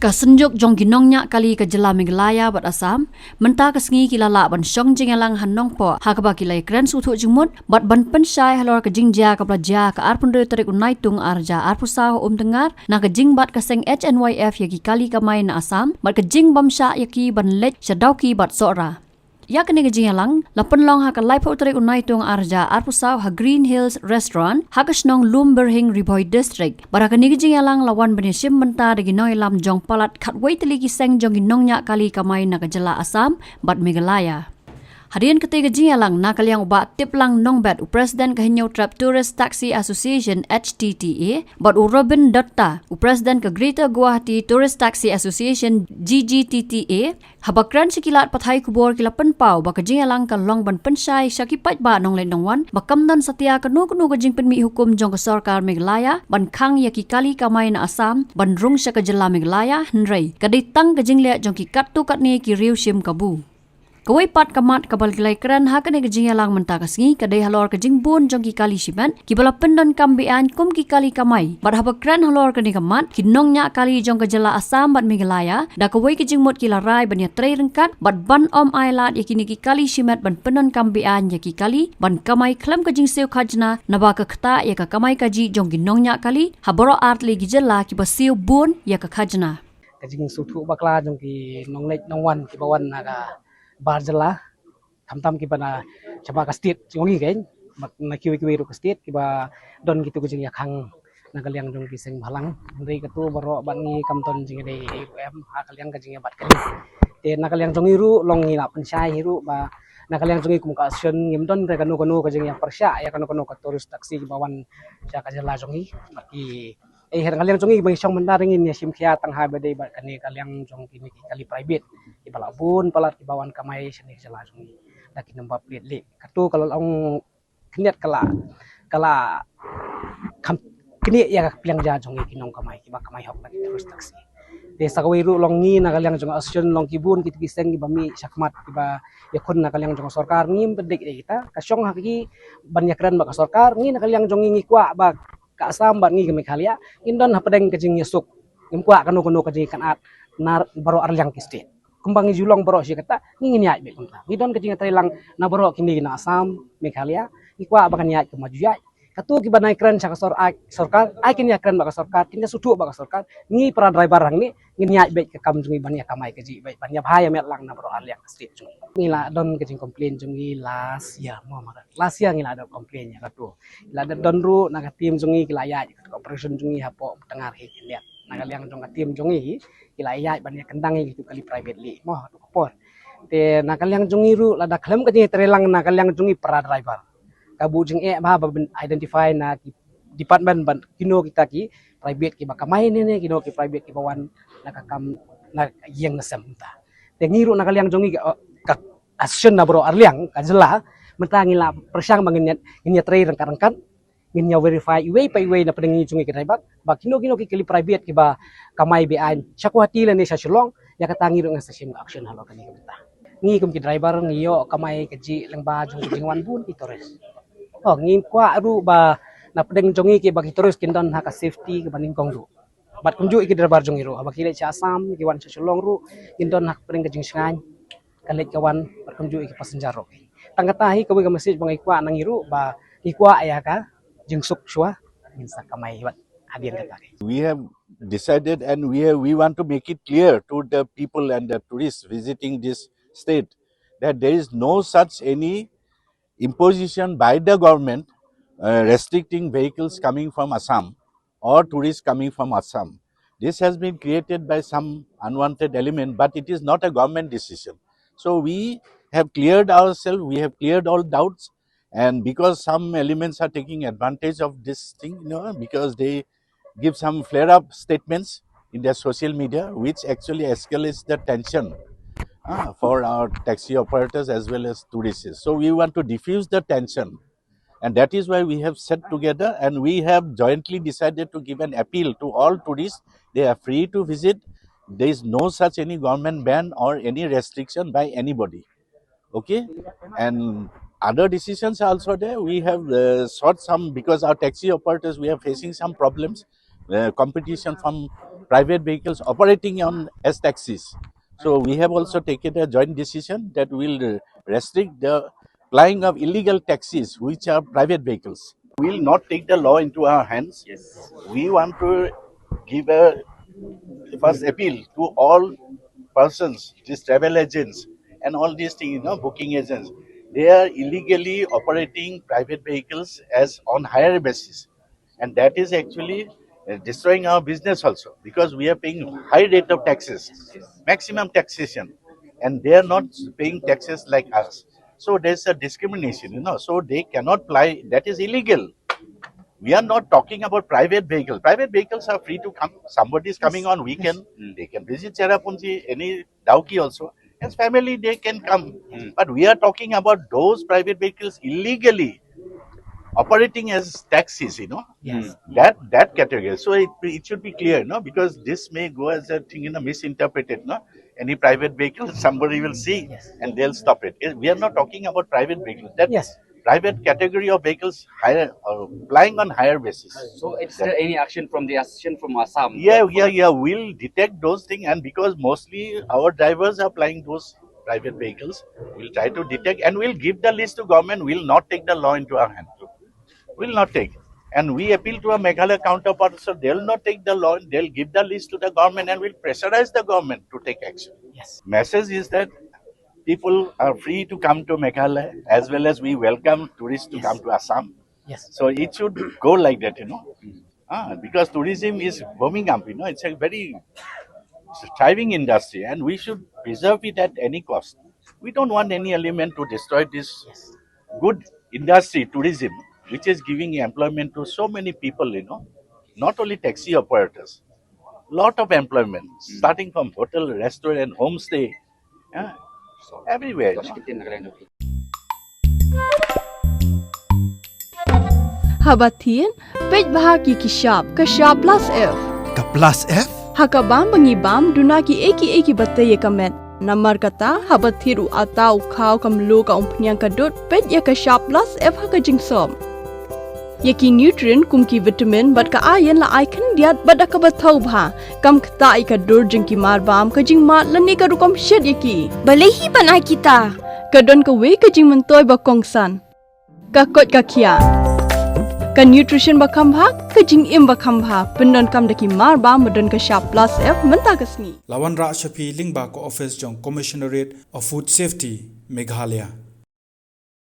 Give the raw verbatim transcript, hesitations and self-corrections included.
Ka synjuk jong ki nongñiah kali ka jylla Meghalaya bad Assam mynta ka sngi ki la lah ban shong jingïalang ha Nongpoh, ha kaba ki la ïakren sngewthuh jingmut bad ban pynshai halor ka jingjia kaba la jia ka arphew hynriew tarik u Naitung arhajar arphew saw ha Umtyngngar na ka jingbat ka seng H N Y F ïa ki kali kamai na Assam bad ka jingbymshah ïa ki ban leit sha Dawki bad Sohra. Ïa kane ka jingïalang la pynlong ha ka laiphew tarik u Naitung arhajar arphew saw ha Green Hills Restaurant ha ka shnong Lumbyrhing, Ri Bhoi District. Bad ha kane ka jingïalang la wan ban ïashim bynta da ki nongïalam jong palat khatwei tylli ki seng jong ki nongñiah kali kamai na ka jylla Assam bad Meghalaya. Hadien katei ka jingïalang, na ka liang u Bah Tiplang Nongbet, u President ka Hynñiewtrep Tourist Taxi Association, H T T A, bad u Robin Dutta, u President ka Greater Guwahati Tourist Taxi Association, G G T T A, haba kren sha ki lad pathai khubor ki la pynpaw ba ka jingïalang ka long ban pynshai sha ki paidbah nongleit nongwan ba kam don satia kano kano ka jingpynmih hukum jong ka sorkar Meghalaya ban khang ïa ki kali kamai na Assam ban rung sha ka jylla Meghalaya, hynrei ka dei tang ka jingleh jong ki katto katne ki riew shim kabu. Kawei pat ka mat kaba ki la ïakren ha kane ka jingïalang mynta ka sngi ka dei halor ka jingbun jong ki kali shimet kiba la pyndonkam be-aiñ kum ki kali kamai. Bad haba kren halor kane ka mat, ki nongñiah kali jong ka jylla Assam bad Meghalaya da kawei ka jingmut ki la rai ban ïatrei ryngkat bad ban ym ailad ïa kine ki kali shimet ban pyndonkam be-aiñ ïa ki kali ban kamai khlem ka jingsiew khajna, naba ka ktah ïa ka kamai kajih jong ki nongñiah kali ha baroh artylli ki jylla kiba siew bun ïa ka khajna. Ka jingsngewthuh bakla jong ki nongleit nongwan kiba wan na ka bar jylla, khamtam kiba na shaba ka state jong ngi, keiñ, bad na kiwei kiwei ruh ka state kiba don kito ki jingïakhang na ka liang jong ki seng bhalang. Hynrei kato baroh bad ngi kam don jingïadei ruh em ha ka liang ka jingïabat kane. Te na ka liang jong ngi ruh long ngi la pynshai hi ruh ba na ka liang jong ngi kum ka association ngim don re kano kano ka jingïapyrshah ïa kano kano ka tourist taxi kiba wan sha ka jylla jong ngi. Bad ki, eh, na ka liang jong ngi ba ngi shong mynta ngin ïashim khia tang ha ba dei bad kane ka liang jong kine ki kali private kiba la bun palat kiba wan kamai shane ka jylla jong ngi da ki number plate leh. Kato ka la long khyndiat ka la, ka la kham knieh ïa ka pliang ja jong ngi ki nongkamai kiba kamai hok na ki tourist taxi. Te sa kawei ruh long ngi na ka liang jong association long ki bun kito ki seng kiba mih shakhmat kiba ïakhun na ka liang jong sorkar, ngim pyndik ïa kita, ka shong ha ki ban ïakren bad ka sorkar. Ngi na ka liang jong ngi ngi kwah ba ka Assam bad ngi ka Meghalaya ngin don hapdeng ka jingïasuk. Ngim kwah kano kano ka jingïakynad na baroh arliang ki state. Kumba ngi ju long baroh shi katta, ngi ngin ïaid beit kumta. Ngi don ka jingïatreilang na baroh kine na Assam, Meghalaya, ngi kwah ba kan ïaid kumba ju ïaid. Kato kiba nai kren sha ka sor-, ai, sorkar, ai kin ïakren bad ka sorkar, kin ïasngewthuh bad ka sorkar. Ngi para driver hangne ngin ïaid beit ka kam jong ngi ban ïakamai kajih beit, ban ïabha ïamet lang na baroh arliang ka state jong ngi. Ngi la don ka jingcomplain jong ngi last year, mo, last year ngi la don complain ïa kato. Ngi la don ruh na ka team jong ngi ki la ïaid ka operation jong ngi hapoh Umtyngngar hi khyndiat. Na ka liang jong ka team jong ngi ki la ïaid ban ïakynduh ïa kito kali private leh, mo, tu ka por. Te na ka liang jong ngi ruh lada khlem ka jingïatreilang na ka liang jong ngi para driver, ka buh jingeh bha ba ban identify na ki department ban kino kita ki private kiba kamai ne ne kino ki private kiba wan na ka kam na ïing na sem ta. Te ngi ruh na ka liang jong ngi ka, ka association na baroh arliang ka jylla mynta ngi la pyrshang ba ngin ïa, ngin ïatrei ryngkat ryngkat. Ngin ïa verify iwei pa iwei na pdeng ngi jong ngi ki driver ba kino kino ki kali private kiba kamai be-aiñ sha Guwahati lane sha Shillong, ïa kata ngi ruh ngi sa shim action halor kane ka bynta. Ngi kum ki driver ngi ïoh kamai kajih lyngba jong ki jingwan bun ki tourist. Oh, ngi kwah ruh ba na pdeng jong ngi kiba ki tourist kin don ha ka safety kaba nyngkong ruh. Bad kumjuh ïa ki driver jong ngi ruh haba ki leit sha Assam, ki wan sha Shillong ruh, kin don ha pdeng ka jingshngaiñ ka leit ka wan, bad kumjuh ïa ki passenger ruh. Tang kata hi kawei ka message ba ngi kwah na ngi ruh ba ngi kwah ïa ka jingsuk shuwa ngin sa kamai bad hadien kata. We have decided and we have, we want to make it clear to the people and the tourists visiting this state that there is no such any imposition by the government, uh, restricting vehicles coming from Assam or tourists coming from Assam. This has been created by some unwanted element, but it is not a government decision. So we have cleared ourselves, we have cleared all doubts, and because some elements are taking advantage of this thing, you know, because they give some flare-up statements in their social media, which actually escalates the tension, uh, for our taxi operators as well as tourists. So we want to diffuse the tension. And that is why we have sat together and we have jointly decided to give an appeal to all tourists. They are free to visit. There is no such any government ban or any restriction by anybody. Okay? And other decisions are also there. We have, uh, sought some, because our taxi operators, we are facing some problems, uh, competition from private vehicles operating on as taxis. So we have also taken a joint decision that we'll restrict the plying of illegal taxis, which are private vehicles. We'll not take the law into our hands. Yes. We want to give a first appeal to all persons, these travel agents and all these things, you know, booking agents. They are illegally operating private vehicles as on hire basis. And that is actually uh, destroying our business also, because we are paying high rate of taxes, maximum taxation, and they are not paying taxes like us. So there's a discrimination, you know. So they cannot ply. That is illegal. We are not talking about private vehicles. Private vehicles are free to come. Somebody is coming on weekend. They can visit Cherrapunji, any Dawki also. As family, they can come. But we are talking about those private vehicles illegally operating as taxis, you know. Yes. That that category. So it, it should be clear, you know, because this may go as a thing, you know, misinterpreted, no? Any private vehicle, somebody will see and they'll stop it. Eh, we are not talking about private vehicles. That Yes. private category of vehicles hire or plying on hire basis. So is there any action from the association from Assam? Yeah, yeah, yeah. We'll detect those things, and because mostly our drivers are plying those private vehicles, we'll try to detect and we'll give the list to government. We'll not take the law into our hand. We'll not take. And we appeal to our Meghalaya counterparts, so they'll not take the law. They'll give the list to the government, and we'll pressurize the government to take action. Yes. Message is that people are free to come to Meghalaya, as well as we welcome tourists to Yes. come to Assam. Yes. So it should go like that, you know. Ah, because tourism is booming up, you know, it's a very thriving industry, and we should preserve it at any cost. We don't want any element to destroy this Yes. good industry, tourism, which is giving employment to so many people, you know, not only taxi operators, lot of employment, starting from hotel, restaurant, homestay, yeah, everywhere, you know. Haba thied, peit bha ki ki shap, ka shap plus F. Ka plus F? Ha ka bam ba ngi bam, duna ki ei ki ei ki ba tei ïa ka met. Namar kata, haba thied u ata, u khaw, ka mluh, ka umphniang, ka dud, peit ïa ka shap plus F ha ka jingsop. Ïa ki nutrient kum ki vitamin bad ka iron la ai khyndiat bad da kaba thaw bha. Kam ktah ïa ka dur jong ki mar bam, ka jingmad lane ka rukom shet ïa ki. Balei hi ban ai kita? Ka don kawei ka jingmyntoi ba kongsan. Ka koit ka khiah. Ka nutrition ba kham bha, ka jingim ba kham bha. Pyndonkam da ki mar bam ba don ka shap plus F mynta ka sngi. La wanrah sha phi lyngba ka office jong Commissionerate of Food Safety, Meghalaya.